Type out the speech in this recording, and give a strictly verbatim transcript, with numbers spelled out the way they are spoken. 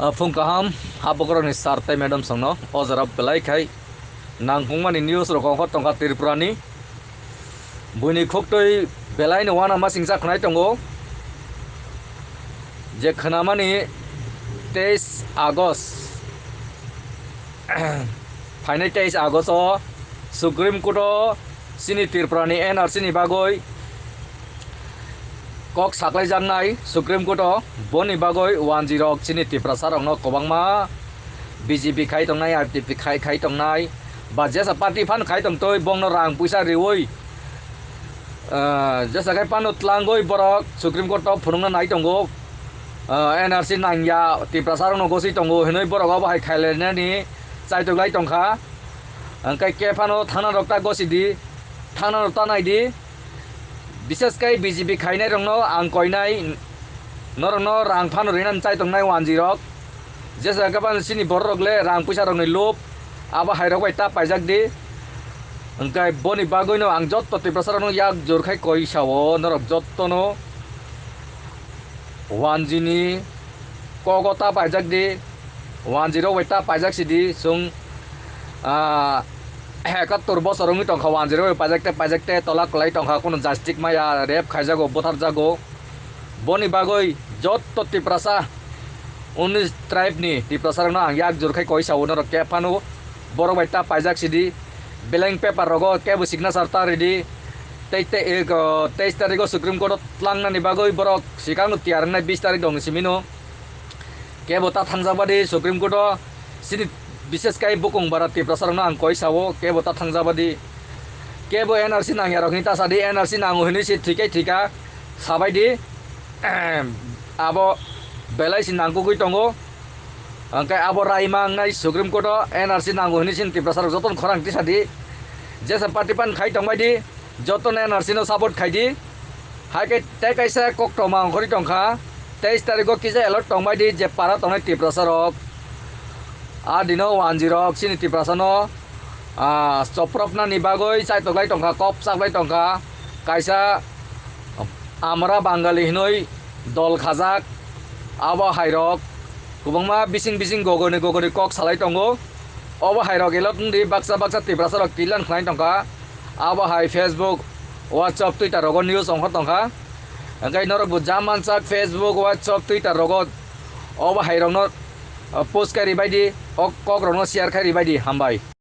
Ah, phung kaham, habugrokni sir tei madam songno o jora belai khai nangkukmani news rok ongkhor tongkha Tripurani. Buini khuktwi belai no uanama singcha khnai tongo, je khnamani teis August, phainai teis August o Supreme Court o chini Tripurani N R C ni bagwi kok saklaijaknai Supreme Court o, boni bagwi wanjwi rok chini Tiprasa rokno kwbangma B J P khai tongnai, R T P khai, khai tongnai, ba jesa party phan khai tongtwi bongno rang puisa riwi, ah, jesa khai phano tlangwi borok Supreme Court o phunukna nai tongo, ah, N R C nangya Tiprasa rokno goswi tongo hinwi borok obo hai khailainani chaitok lai tongkha. Hwnkhe khe phano thana rok ta gosidi, thana rok ta naidi. Bishes khe B J P khainai rokno ang koinai, norokno rang phano rinani chai tongnai wanjwi rok. Jesa khe phano chini borok rok le rang puisa rokni lob, abo hai rok bai ta paijak di. Hwnkhe boni bagwi no ang jotto Tiprasa rokno yak jor khai koi sao, norok jotto no wanjwi ni kogo ta paijak di. Wanjwi rok bai ta paijak sidi, chwng, ah, ekattor bosor wngwi tongkha, wanjwi rok bai paijak te, paijak te, tola kwlai tongkha, kunu jastik maya, rape khaijago, butharjago. Boni bagwi jotto Tiprasa, unis tribe ni Tiprasa rokno ang yak jor khai koi sao, norok khe phano borok bai ta paijak sidi, blank paper rogo kebo signature ta ridi, tei, tei, eko, teis tarikh o Supreme Court o tlangnani bagwi borok swkang no tiyar wngnai bis tarikh rokni simi no. Kebo ta thangjakbadi Supreme Court o, chini bishes khai bukung bara Tiprasa rokno ang koi sao, kebo ta thangjakbadi, kebo N R C nangya rok hinwi ta sadi, N R C nango hinwi se thwikai thwika sabai di, abo belai se nangkukgwi tongo. Hwnkhe abo raima wngnai Supreme Court o N R C nango hinwi chini Tiprasa rok jotono khorang tisadi, jesa party phan khai tongbai di. Jotono N R C no support khai di. Hai khe tei kaisa koktwma ongkhorwi tongkha, teis tarikh o kisa alert tongbai di je para tongnai Tiprasa rok. A dino wanjwi rok chini Tiprasa no, ah, chopropnani bagwi chaitok lai tongkha, kop chak lai tongkha. Kaisa Amra Bangali hinwi dol khajak, abo hai rok kwbangma bising bising gogoni gogoni kok salai tongo. Obo hai rok alert wngdi, baksa baksa Tiprasa rok tilan khlai tongkha. Abo hai Facebook, WhatsApp, Twitter rogo news ongkhor tongkha. Hwnkhe norok bo jam mansak Facebook, WhatsApp, Twitter rogo obo hai rokno, uh, post khai ribai di, o kok rokno share khai ribai di, hambai.